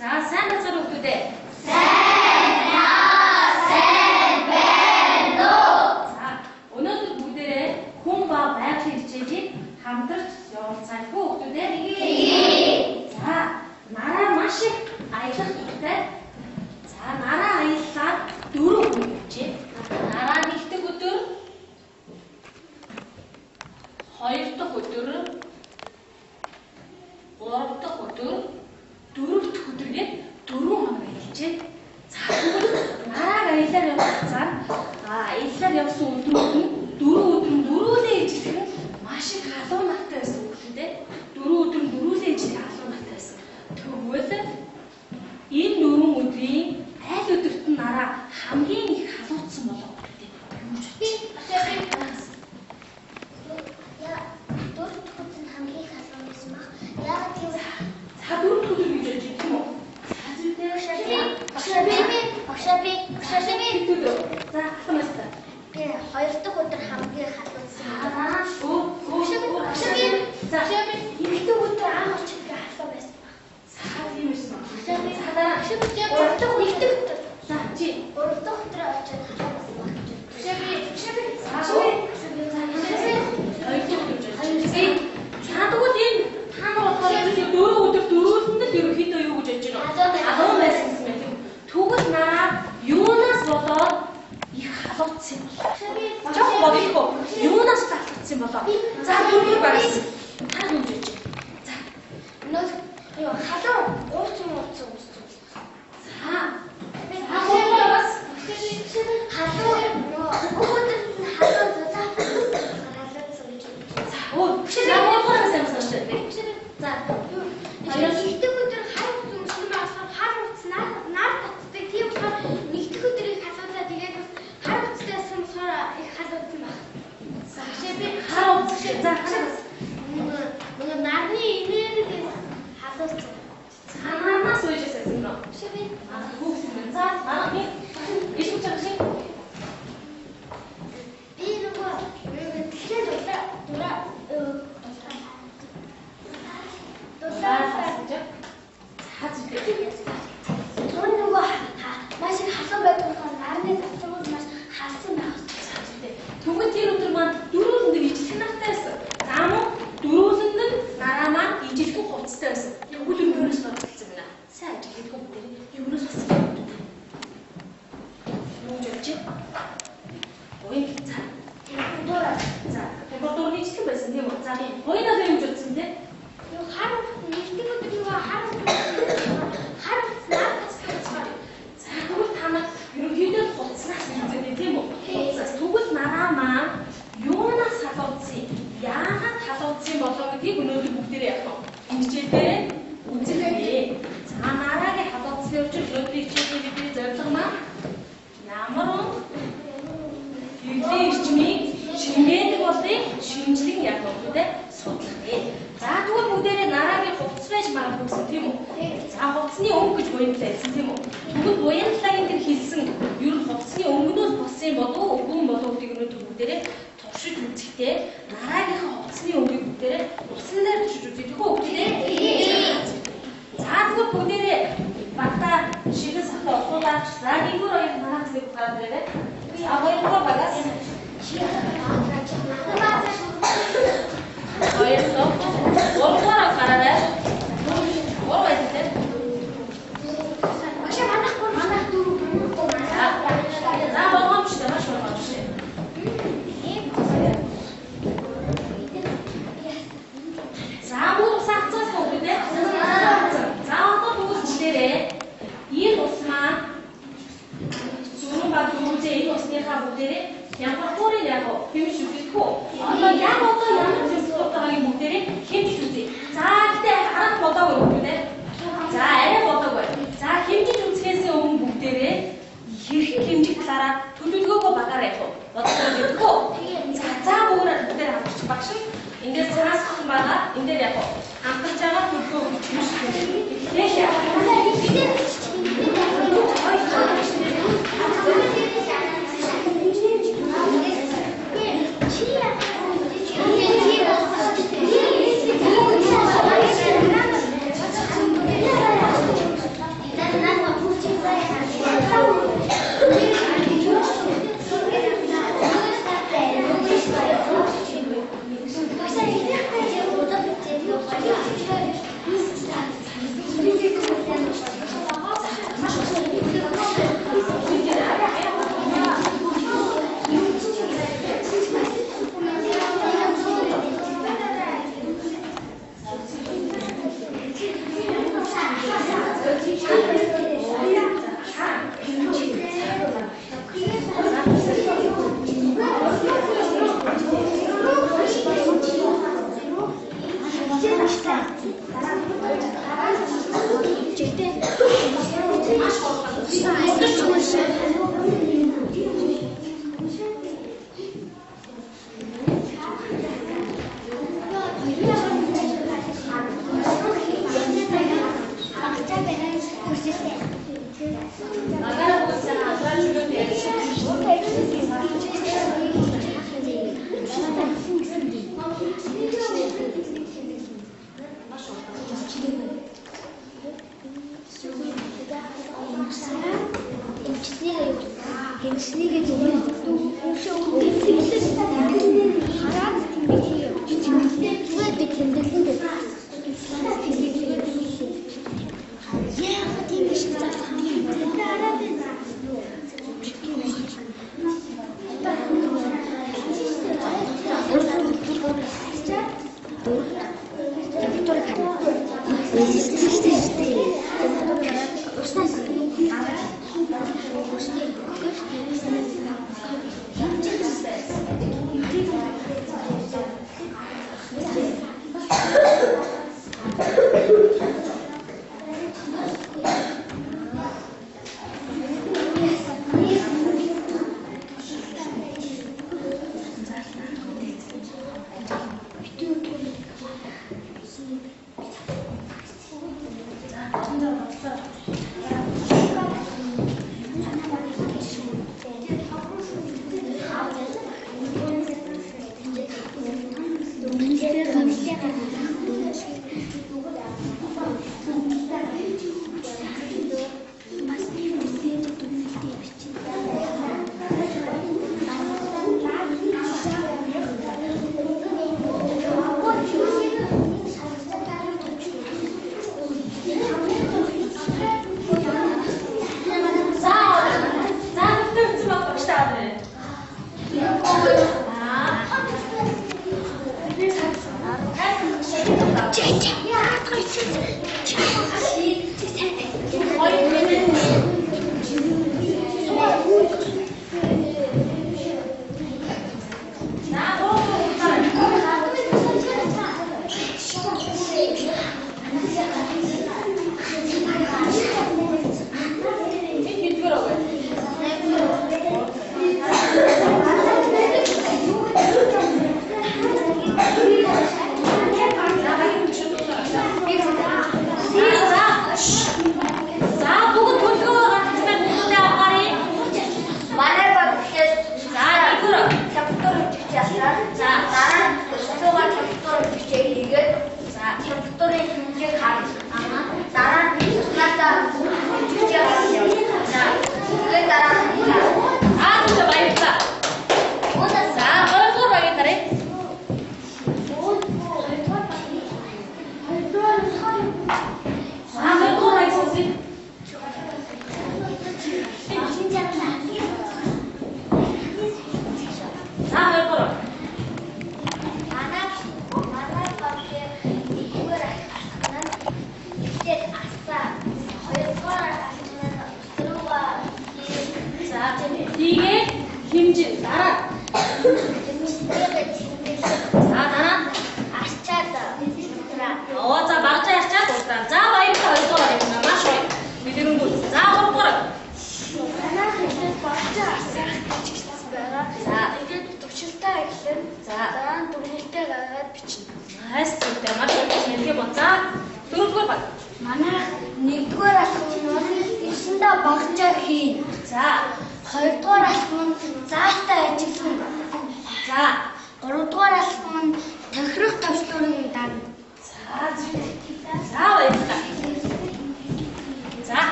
За сайн байцгаана хүүхдүүдээ. Сайн байна уу? За өнөөдөр бүгдээрээ хүн ба байгалийн хичээлийг хамтарч явуулцгаая хүүхдүүдээ. За нараа маш их аялах дуртай. За нараа аяллаа дөрөв хүн явжээ. Нараа нэгдэх өдөр, хоёр дахь өдөр, гурав дахь өдөр, дөрөв дэх өдөр гээд 4 хоног аялжээ. За тэгвэл нарааг аялаар явах зам аяллаар явсан өдрүүд нь 4 өдөр нь дөрвөлээ ижилхэн маш их халуун нартай байсан хүүхдүүдээ. 4 өдөр нь дөрвөлээ ижилхэн халуун нартай байсан. Тэгвэл энэ 4 өдрийн аль өдөрт нь нараа хамгийн их халуутсан болов хүүхдүүдээ? Юу ч бодчих. Дөрөв дэх өдөр нь хамгийн их халуун байсан баг. Яагаад гэвэл За дөрөв дэх өдөр гэж бодож тийм үү? За зүйтэй. багшаа би багшаа би Хэдүүд. За ахмаас. Би хоёр дахь өдөр хамгийн халуунсан. Аа өө өө Багшаа би За багшаа би нэгдэх өдөр анх очиж халуун байсан баг. За тийм байсан. Багшаа би За дараа багшаа би гурав дахь нэгдэх өдөр За чи гурав дахь өдөр очиж халуун байсан баг. Багшаа би багшаа би За өө за багшаа би хоёр дахь өдөр гэж бодож байна. За тэгвэл энэ та нар болохоор ерөнхийдөө дөрөв өдөр дөрвөлөнд л ерөнхийдөө юу гэж бодож байна? Халуун байсан гэсэн байх юм. Тэгвэл нараа юунаас болоод их халуутсан юм бол? Багшаа би Жохон бодохгүй. Юунаас халуутсан юм болоо? За дөрөвдүгээр багаас та юу гэж бодож байна? За Нөө юу халуун гууц мууц өмссөн. за за гурав багаас Халуун нөө өдөр нь халуун зузаан халуунсан гэж бодож байна. За өө за гурав багаас амсан шүү дээ. За юу нэгдэх өдөр хар утас өмссөн болохоор хар утас нар нар татдаг. Тийм болохоор нэгдэх өдрийг халуулаа тэгээд бас хар утастай байсан болохоор их халуулсан баг. За би хар утас за хар Нөгөө нарны энергиэс халуулсан. За нарнаас үйжсэн юм уу? Багшаа би Аа хүүхдэн байна. За манай би иш хүч шиг би нөгөө тэгэхээр дулаа дураа дулаа гэж. За зүгтэй. Түр нөгөө маш их халуун байдаг болохоор нарны татвар маш халсан байх. За зүгтэй. Тэгвэл тэр өдөр маань дөрвөлөнд ижилхэн нартай байсан. За мөн дөрвөлөнд нь нараа маань ижилхэн хувцастай байсан. Тэгвэл юунаас болсон юм бэ? Сайн ажил хийх юм дээр юунаас болсон юм бэ? Юу гэж бодож байна? Буян за. Температура. За, температур нь ижилхэн байсан тийм үү? За, буянаа юу гэж бодсон те? Юу хар нэгдэг өдөр нөгөө хар хар нар татдаг болохоор За тэгвэл та нар ерөнхийдөө хувцаснаас үздэг тийм үү? Хувцас. Тэгвэл нараа маань юунаас халуутсан юм? Яагаад халуутсан болоо гэдгийг өнөөдөр бүгдээрээ яах вэ? Хичээлээ үзлээ. За нараагийн халуутсны учир өнөөдрийн хичээлийн бидний зорилго маань ямар үн гэрлийн эрчмийг чимээдэг болыг шинжилэн яах вэ гэдэг судлах нэ. За тэгвэл бүгдээрээ нараагийн хувцас байж магадгүй гэсэн тийм үү? За хувцсны өнгө гэж буянтлаа хэлсэн тийм үү? Тэгвэл буянтлагийн тэр хэлсэн ер нь хувцсны өнгөнөөс болсон юм болов уу үгүй юм болов уу гэдгийг өнөөдөр бүгдээрээ туршиж үзэхдээ нараагийнхаа хувцсны өнгийг бүгдээрээ усан дээр туршиж үзье тийм үү? За тэгвэл бүгдээрээ багтаа шилэн сахта олуулаач. За нэгдүгээр хоёр нараа цэгийг гараад ирээрэй. За хоёрдугаар багаас хоёр дахь гуравдугаар гараарай. Гурав байсан тийм. Багшаа манайх гур манайх дөрөв манайх За болгоомжтой маш болгоомжтой. За бүгд ус хацаас бүгд ээ. За одоо бүгд хэлээрээ. Энэ ус маань 4 ба 4 зэ энэ усныхаа бүгдээрээ температурыг яг хэмжиж үзэх үү? Одоо яг одоо ямар температуртайгааг бүгдээрээ хэмжиж үзье. За гэтээ харах болоогүй бүгд ээ. За арай болоогүй. За хэмжиж үзэхээс өмнө бүгдээрээ хэрхэн хэмжих талаараа төлөвлөгөөгөө багаараа явах уу? Бодлоо гэдэг үү? За за бүгдээр бүгдээр хамтарч багш нь ингээд цаасхан байгаа. Энэ дээр яг хамтарч байгаа төлөвлөгөө гэж юм шиг. Тэгэхээр яах вэ? Чи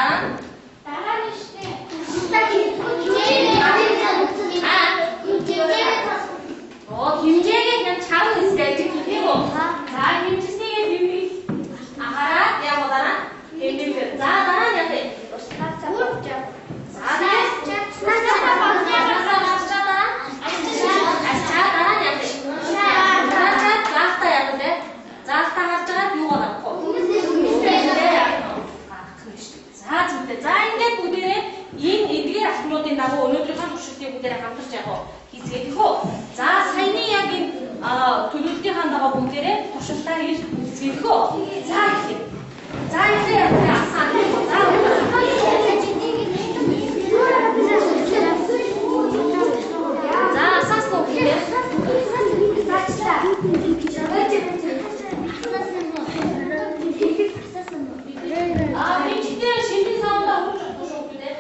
Дараа нь туршилтыг бүгдээрээ хамтарч яг хийцгээх үү. За саяны яг энэ төлөвлөлтийнхаа дагуу бүгдээрээ туршилтаа хийж үзцгээх үү. За эхлэе. За эхлэе асаан. За За асаасан уу гэх. Аа бичтэй шинжин савнда хурж чадахгүй шүү дээ.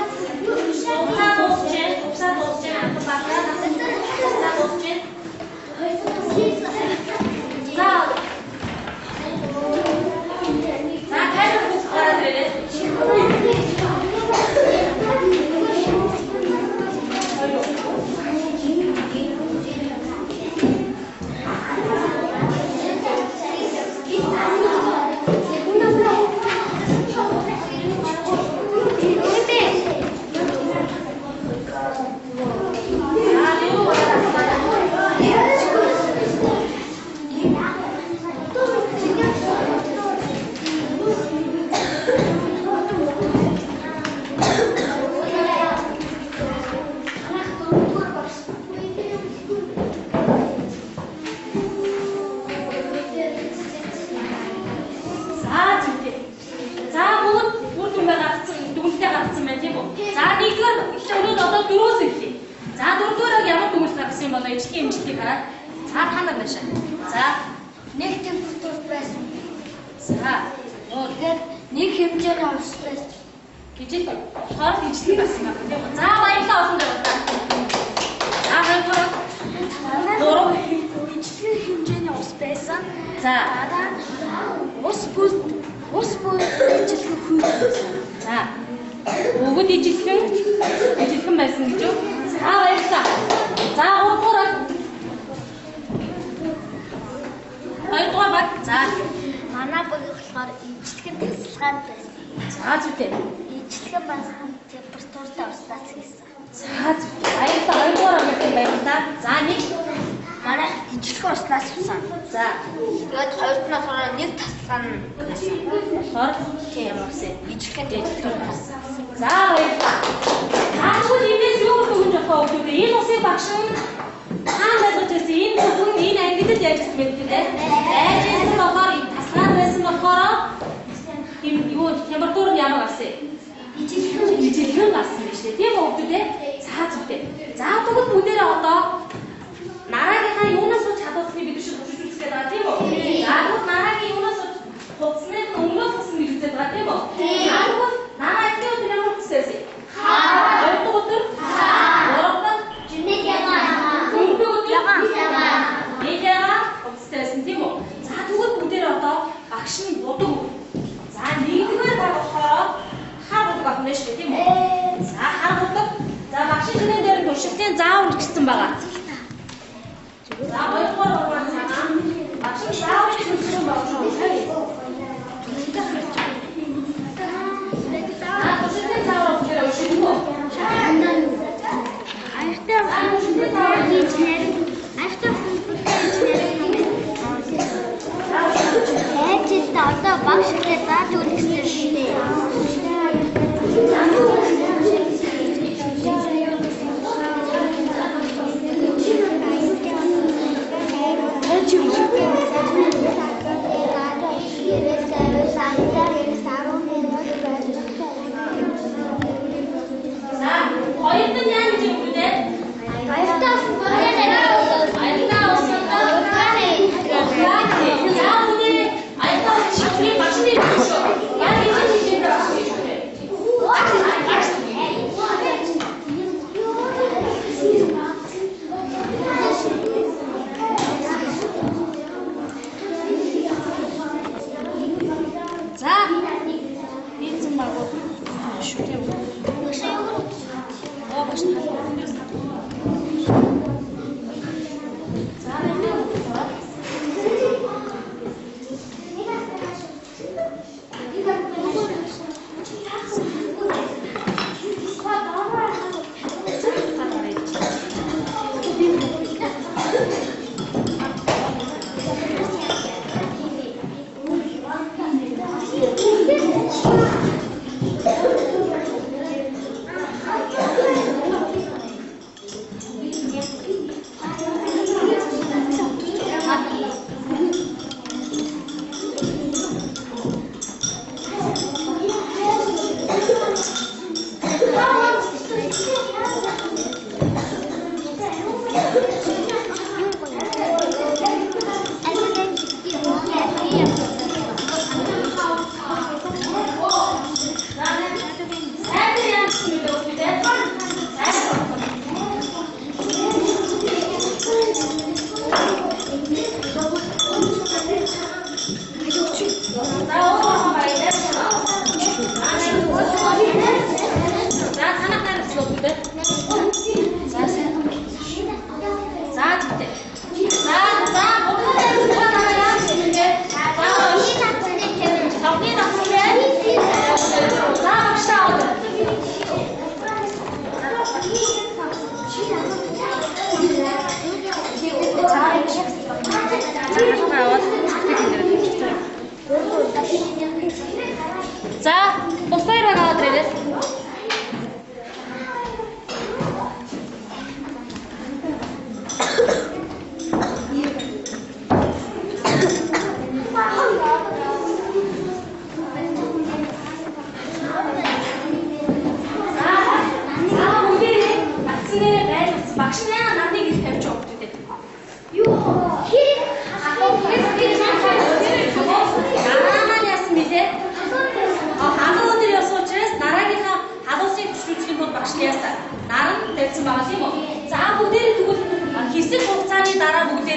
Хугацаа дуусч байна. Хугацаа дуусч байна. Хугацаа дуусч байна. За. За, тайлбар бүгд гараад ирээрэй. За, юу болоод байна? За, зүйтэй. За, бүгд үр дүнгээ гаргацсан, дүгнэлтээ гаргацсан байна, тийм үү? За, нэгдүгээр ихтэй өнөөдөр одоо дөрөвөөс эхлэе. За, дөрөвдүгээр яг ямар дүгнэлт гаргасан юм болоо ижлэгийн эмчлэлтийг хараад. За, та нар наашаа. За, Нэг температур байсан. за. Тэгээд нэг хэмжээний ус байсан. Гэж л болохоор ижлэг гарсан байна, тийм үү? За, баярлалаа олон дөрөвдөө. За, хоёрдугаар гурав. Ижлэгийн хэмжээний ус байсан. За, Дараа нь ус бүр ижлэгэн хүйт байсан. За. Өгöd ижилхэн байсан гэж үү? За, баярлалаа. За, гуравдугаар хоёрдугаар баг. За, Манай баг болохоор ижлэгэн тасалгаанд байсан. за, зүйтэй. Ижлэгэн байсан температуртай уснаас хийсэн. За, зүйтэй. Баярлалаа. Хоёрдугаар багийн баярлалаа. За, нэг. Манай ижлэгэн уснаас хийсэн. За, Тэгээд хоёрт нь болохоор нэг тасалгаан байсан. болохоор тийм ямар гэсэн. Ижлэгэн температур байсан. За, баярлалаа. За, тэгвэл энэс юу өгч болох вэ гэдэг? Энэ усыг багш нь хаан байлгаж байсан. Энэ зөвхөн энэ ангид л яаж ирсэн бэ гэдэг те? Яаж ирсэн болохоор энэ тасалгаан байсан болохоор тийм юу температур нь ямар гарсан юм? Ижлэгэн Ижилхэн гарсан байж тээ. Тийм үү хүмүүс те? За, зүйтэй. За, тэгвэл бүгдээрээ одоо нараагийнхаа юунаас сууж халууцныг бид шиг туршиж үзэх гээд байгаа, тийм үү? За, тэгвэл нараагийн юунаас сууж хувцсныг нь өмнөөс гэсэн гэж үзээд байгаа, тийм үү? За, тэгвэл нараа эхний өдөр ямар хувцас байсан юм? Хоёр дахь өдөр? Гурав дахь? Дөрөв дэх өдөр? Нийлээгаа хувцастай байсан, тийм үү? За, тэгвэл бүгдээрээ одоо багш нь будаг. За, нэгдүгээр баг болохоор хар будаг авах нь шүү дээ, тийм үү? За, хар будаг. За, багшийн ширээн дээр туршилтын заавар бичсэн байгаа. За, хоёрдугаар баг цагаан. Багшийн заавар бичсэн байгаа шүү. За, туршилтын заавар бүгдээрээ унших үү? Аягтай инженер одоо багш ихтэй зааж өгнө гэсэн шүү дээ.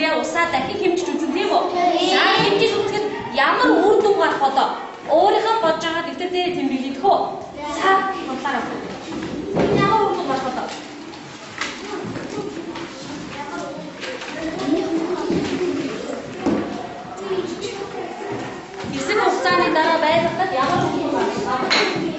дээрээ усаа дахин хэмжиж үзэн тийм үү? За хэмжиж үзэхэд ямар үр дүн гарах болоо? Өөрийнхөө бодож байгаа дэвтэр дээрээ тэмдэглэх үү? За бодлоо. Энэ ямар үр дүн гарах болоо? Хэсэг хугацааны дараа байлгахад ямар үр дүн гарах вэ?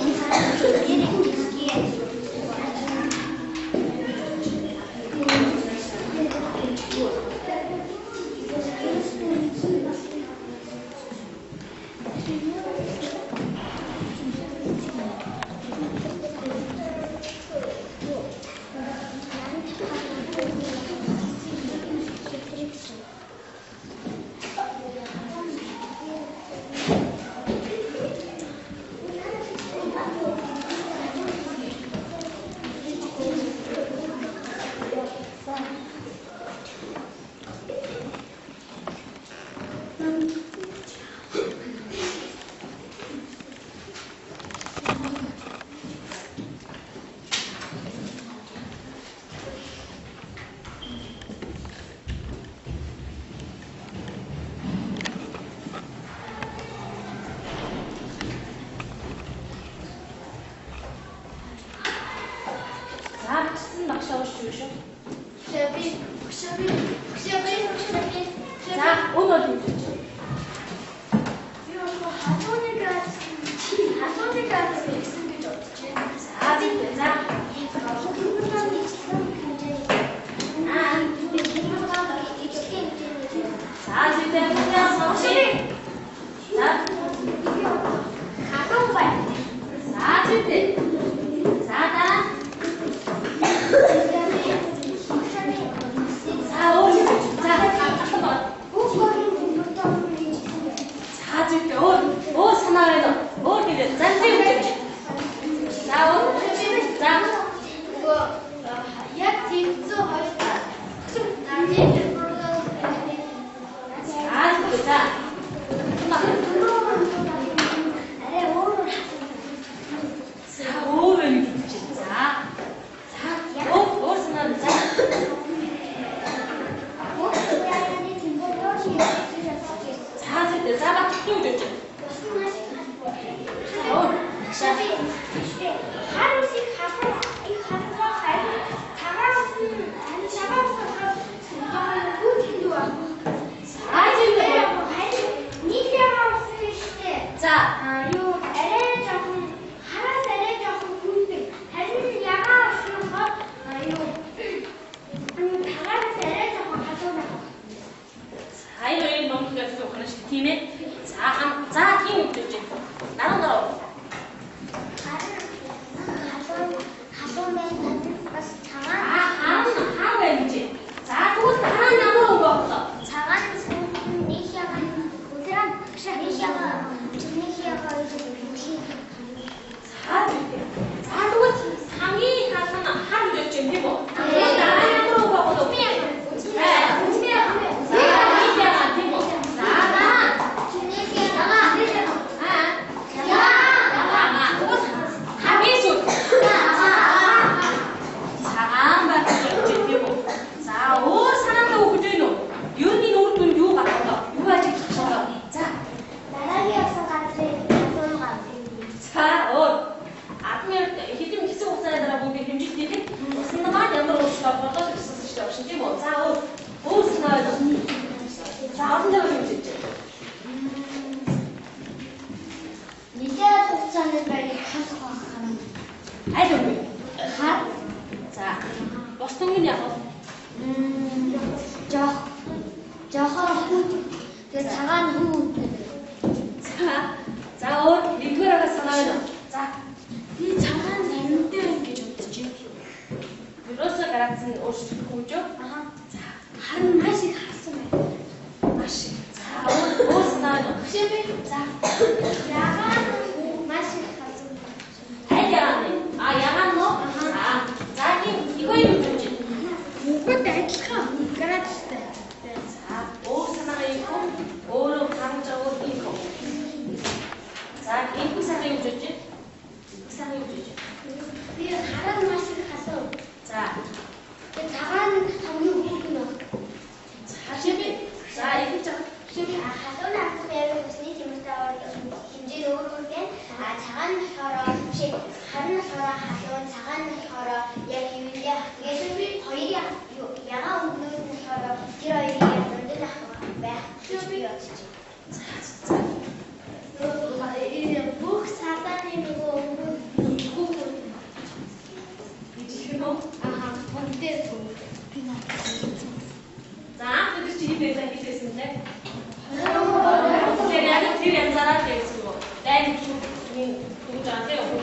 тэр янзаараа л гэсэн үг. Дайн шүү дүгж байгаа тийм үү?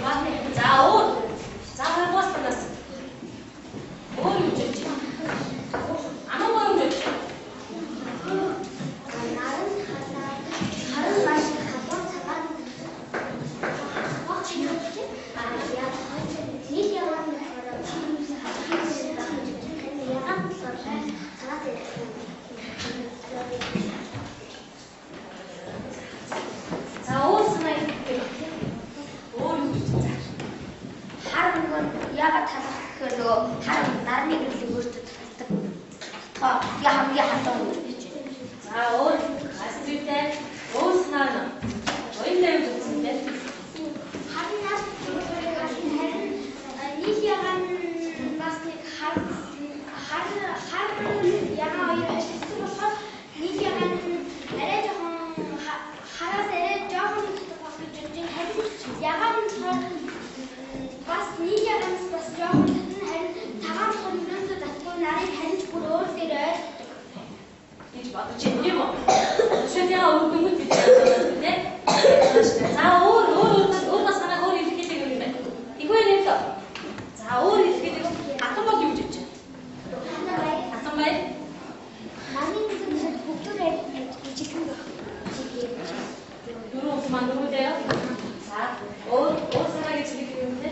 За өөр. За хоёрдугаар санаас өөр юу гэж байна? Анаа юу гэж байна? Наран халаа харан маш халуун цагаан хаваач юм чи а яг нийт яваад болохоор ягаан болохоор цагаан За өөр санаа хэлэх. Өөр юу гэж за. Хар өнгө яагаад талах гэхээр нөгөө хар нарны гэрлийг өөртөө татдаг. Тэгээ хамгийн халуун өнгө гэж байна. За өөр газ зүйтэй өөр санаа нь. Оюунтай юу гэсэн бэ? Хар нар харин нийт ягаан бас нэг хар хар хар ягаан хоёр ажилласан болохоор нийт ягаан арай жоохон хараас арай жоохон татах гэж бодож байна. Харин ягаан болохоор бас нийт ягаанаас бас жоохон татна, харин цагаан болохоор ерөөсөө татгүй, нарыг харин ч бүр өөр дээр ойлгодог гэж бодож байна тийм үү? Жишээл яа өвдөнгөд бид яаж тийм. За өөр өөр өөр бас санааг өөр илэрхийлэх юм байна. Игвэ нэлээ. За өөр илэрхийлэх хатан бол юу гэж бодож байна? Хатан баяр. Манай зүгээс бүгдээр ижилхэн байх. Дөрөв ус маань дөрөв дээ. За өөр өөр санаа гэж хэлэх юм те.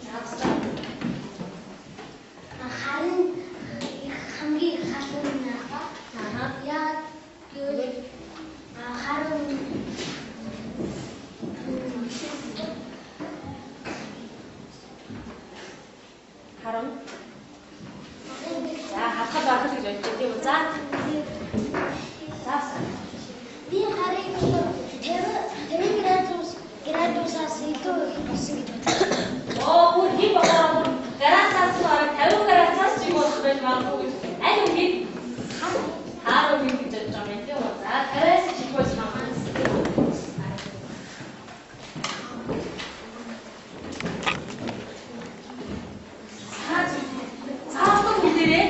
За баста. Харин хамгийн халуун наа. Аха. Яг гэвэл харин харин за халахад байх л гэж бодож байна тийм үү? За. За. Би харин 50 градусаас илүү их болсон гэж бодлоо. Оо бүр хин бодоод бүр градусаас бараг 50 градусаас ч юм уу байж магадгүй гэж. Аль үгийг хар үгийг гэж бодож байгаа юм тийм үү? За 50-аас ч их болж магадгүй. За одоо бүгдээрээ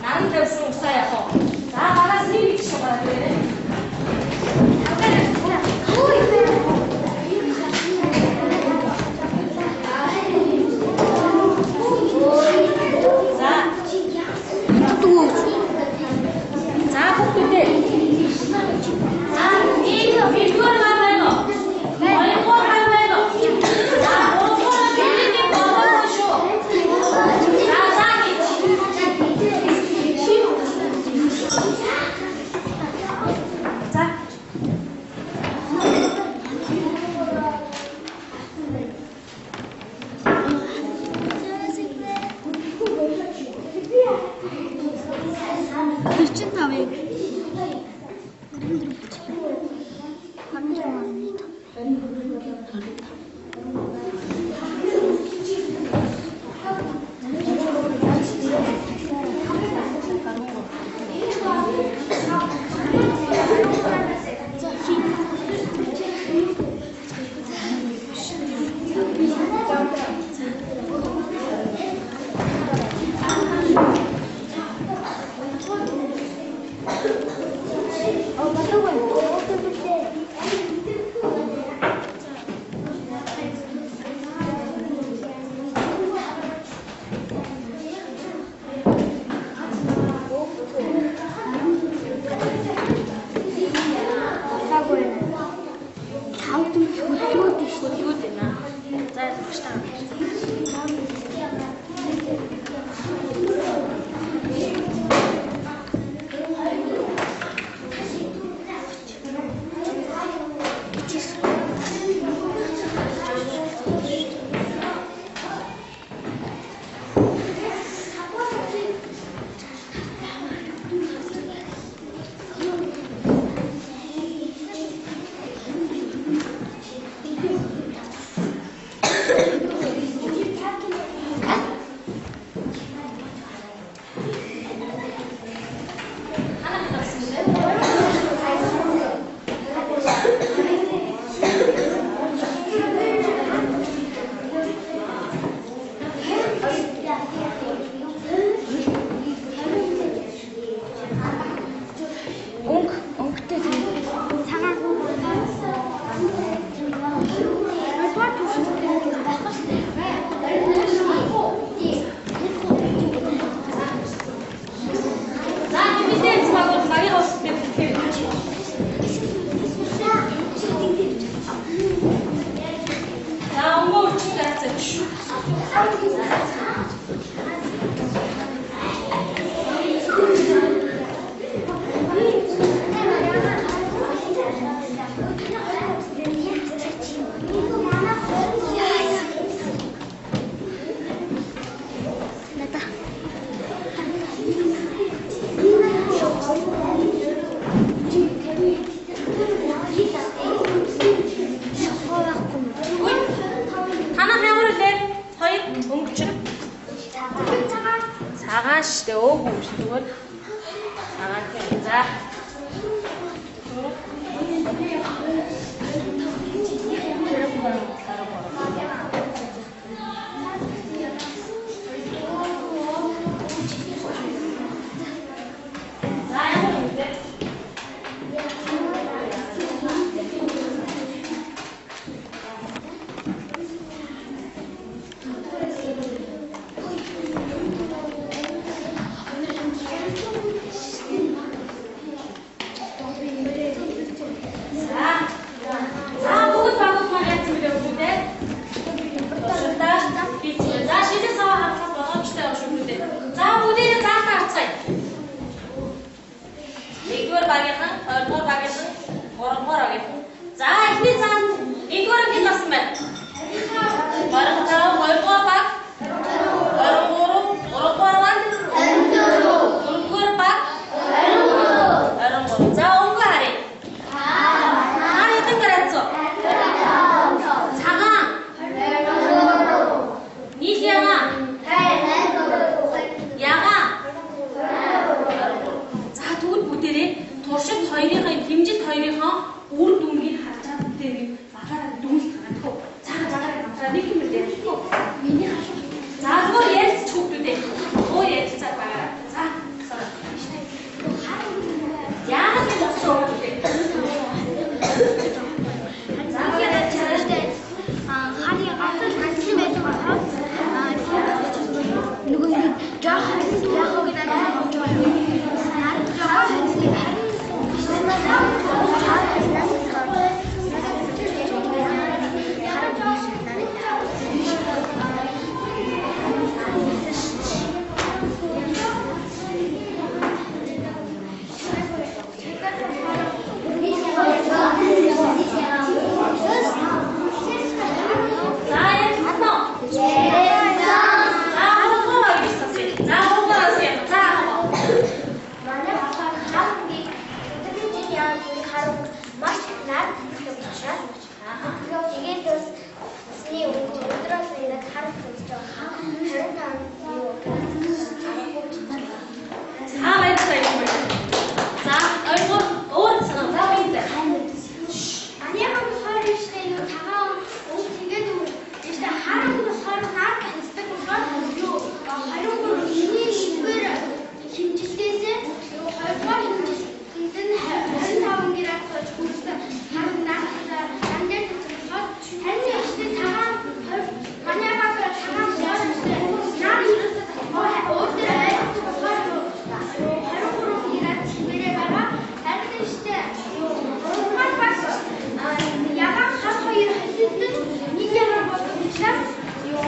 наран тавьсан усаа явах уу? За гараас нэг нэг шиг гараад ирээрэй. За. За бүгдээ. За нэгдүгээр гар байна уу? Хоёрдугаар гар байна уу? За гуравдугаар бидний болоогүй шүү. За за гэж. За. Хөдөлгөөд байна. За багш та. штэ өөгүй юм шиг зүгээр. Аа тийм. За. За ямар юм бэ? За бүгд багууд маань яасан бэлээ хүүхдээ? Туршилтаа хийцгээе. За шилэг саваа хангах боломжтой байх шүү дээ. За бүгдээрээ заалтаа авцгаая. 1-р багийнхан, 2-р багийнхан, 3-р багийнхан. За эхний заанд 1-р хэд болсон байна? 25, 2-р баг 23, 3-р баг 24, 4-р баг 23. За өнгө харъя. Хар хэдэн градус? Цагаан. Нийл ягаан. Ягаан. За тэгвэл бүгдээрээ туршилт хоёрынхаа хэмжилт хоёрынхаа үр дүнгийг харж байгаа бүгдээрээ багаараа дүнэлт гаргах уу? За багаараа хамтраа нэг юм ярьж уу? Миний хашуу. За зүгээр ярилцчих хүүхдүүдээ. Өөр ярилцаа багаараа. За. Яагаад юм болсон хүүхдүүдээ? За хар ягаан ганцхан байдаг болохоор нөгөө ингэ жоохон яах вэ гэдэг За ярилцсан уу? За гуравдугаар баг гэж сонсъё. За гуравдугаар бас яа. За Манай болохоор хар өнгийг өдрийн жил яагаад нэг хар өнгө маш нар юм тушаад. Тэгээд бас усны өнгө өдрөөс нэг хар өнгө байгаа. 25 юу За баярлалаа юм байна. За хоёрдугаар өөр санаа. За баярлалаа. Манийхан болохоор ихтэй юу цагаан өнгө тэгээд ихтэй хар өнгө болохоор нар татдаг болохоор юу 23 миний нэгдүгээр хэмжилтээс юу хоёрдугаар хэмжилтэнд нь 25 градус болж хүрсэн хар нар дан дээр татдаг болохоор харин ихтэй цагаан манай баг цагаан болохоор ихтэй нар ерөөсөө татдаг өөр дээр айлтдаг болохоор юу 23 градус хэмээрээ байгаа. Харин ихтэй юу гуравдугаар баг ягаан хар хоёр холилдсон нэг ягаан болдог учраас юу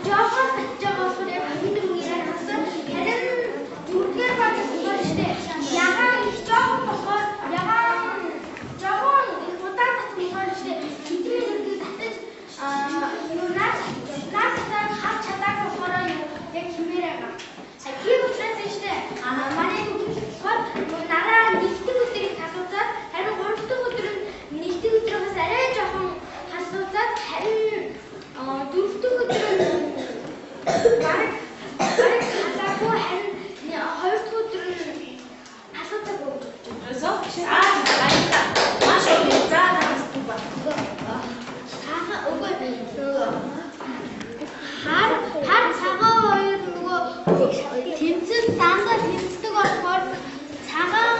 жоохон татж байгаа болохоор яг 24 градус болсон. Харин дөрөвдүгээр баг болохоор ихтэй ягаан их жоохон болохоор ягаан жоохон их удаан татах болохоор ихтэй хэдэн минутыг татаж юу нар нар татаад харж чадаагүй болохоор юу яг хэмээрээ байгаа. Тийм учраас ихтэй манай болохоор нараа нэгдэх өдрийг халууцаад харин гурав дахь өдөр нь нэгдэх өдрөөс арай жоохон халууцаад харин дөрөв дэх өдөр нь бараг халаагүй харин хоёр дахь өдөр нь халууцаагүй гэж бодож байна. Өсөө. За баярлалаа. Маш их. За танаас ба. Цагаан үгүй нөгөө хар хар цагаан хоёр нөгөө тэмцэл дандаа тэмцдэг болохоор цагаан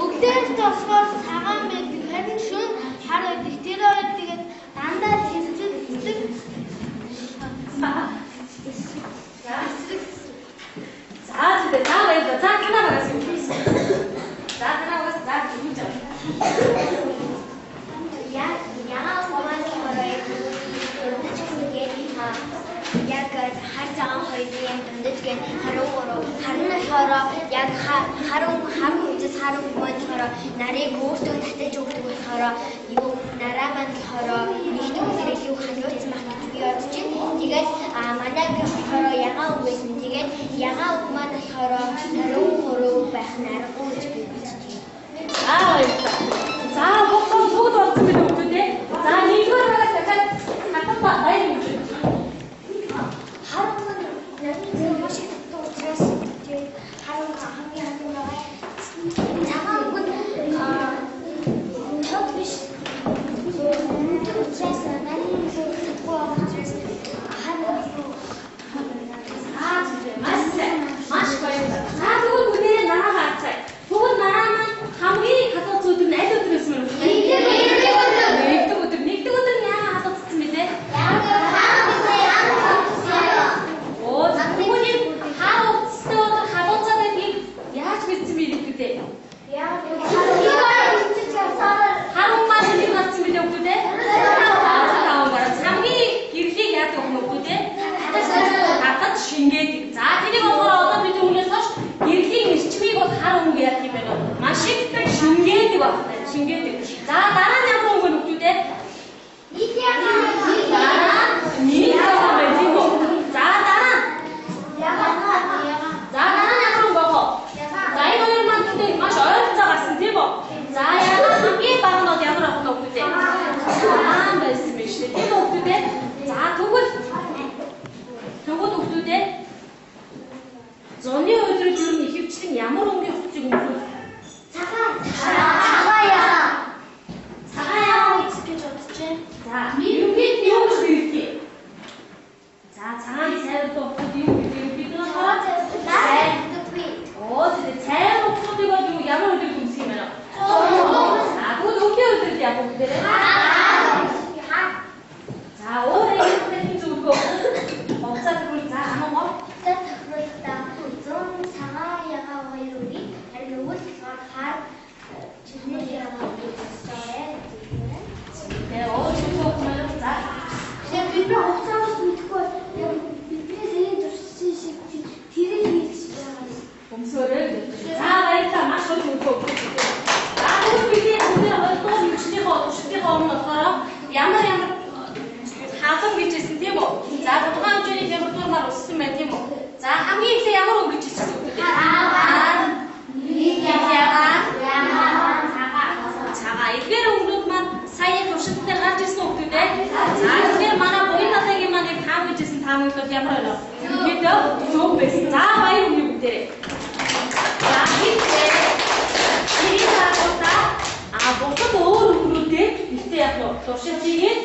өглөөс болохоор цагаан байдаг харин шөнө хар байдаг. Тэр хоёр тэгээд дандаа тэмцэлдэг. За За зү за баярлалаа. За танаа багаас юм. За танаа багаас за юу жаа. Ягаан маань болохоор яг хар цагаан хоёрын яг дундаж гээд 23 хар нь болохоор яг хар хар хүчээс хар маань болохоор нарыг өөртөө татаж өгдөг болохоор юу нараа маань болохоор нэгдүгээр өдөр илүү халууцсан байх гэж би бодож байна. Тэгээд манай гэр болохоор ягаан үг байсан. Тэгээд ягаан үг маань болохоор 23 байх нь аргагүй гэж би бодож байна. За баярлалаа. За бүгд бүгд болсон бид хүүхдүүдээ. За нэгдүгээр багаас дахиад хатан ба баяр юм. Хар өнгө нь нарны маш их татдаг учраас Шингээдэг байна. Шингээдэг. За дараа нь ямар өнгө нөхдөд ээ? Нийт ягаан. Дараа нь нийт ягаан байна тийм үү? За дараа нь. Ягаан. За дараа нь ямар өнгө вэ? За энэ хоёр маань түнтэй маш ойролцоо гарсан тийм үү? За ягаан хамгийн бага нь бол ямар ах вэ нөхдөд ээ? Цагаан байсан байх шээ. Тийм үү нөхдөд ээ? За тэгвэл нөхдөд ээ зуны улирал ер нь ихэвчлэн ямар өнгийн хувцсыг өмсөх? Цагаан. Цагаан ягаан. Цагаан ягаан гэж бодож байна. За, ерөнхийд нь юу гэж хэлдэг юм? За, цагаан цайвар хувцсыг юу гэдэг ерөнхийд нь болохоор Цай гэдэггүй. Оо, тэгээ цайвар хувцсыг бол юу ямар улирал өмсөх юм бэ? За, тэгвэл өвлийн улирал яг үү гэдэг. За, өөр энэ хэрхэн зөвлөгөө хувцас тэгвэл за хамаагүй. За тохиолдолд зүүн цагаан ягаан хоёр үгийг харин нөгөө талаар хар жирмэл ягаан үгийг зогсоорой. Тэгээ өөр зөвлөгөө маань за Яг бидний хугацаанаас мэдэхгүй яг бидний сэрийн туршсан шиг тэрийг хийж байгаа юм. өмсөөрэй. За, баярлалаа. Маш их зөвлөгөө өгсөн. За, тэгвэл бидний бүгдээ хоёрдугаар хөгжлийнхөө туршилтынхаа өмнө болохоор ямар ямар хаалга гэж хэлсэн тийм үү? За, тодорхой хэмжээний температураар өссөн байна тийм үү? За, хамгийн эхлээ ямар өнгө гэж хэлсэн үү? Цагаан, нийт ягаан, ягаан, цагаан. Цагаан. Эдгээр өнгөнүүд маань сая туршилт дээр гарч ирсэн өнгөтэй дээ. За, тэгэхээр манай буян талаагийн маань яг таамаглаж ирсэн таамаглал ямар байна вэ? Ерөнхийдөө зөв байсан. За, баяр өмнө бүгдээрээ. За, хийхдээ тэрийн дараалал а бусад өөр өнгөнүүдээ ихтэй яг нь туршилт хийгээд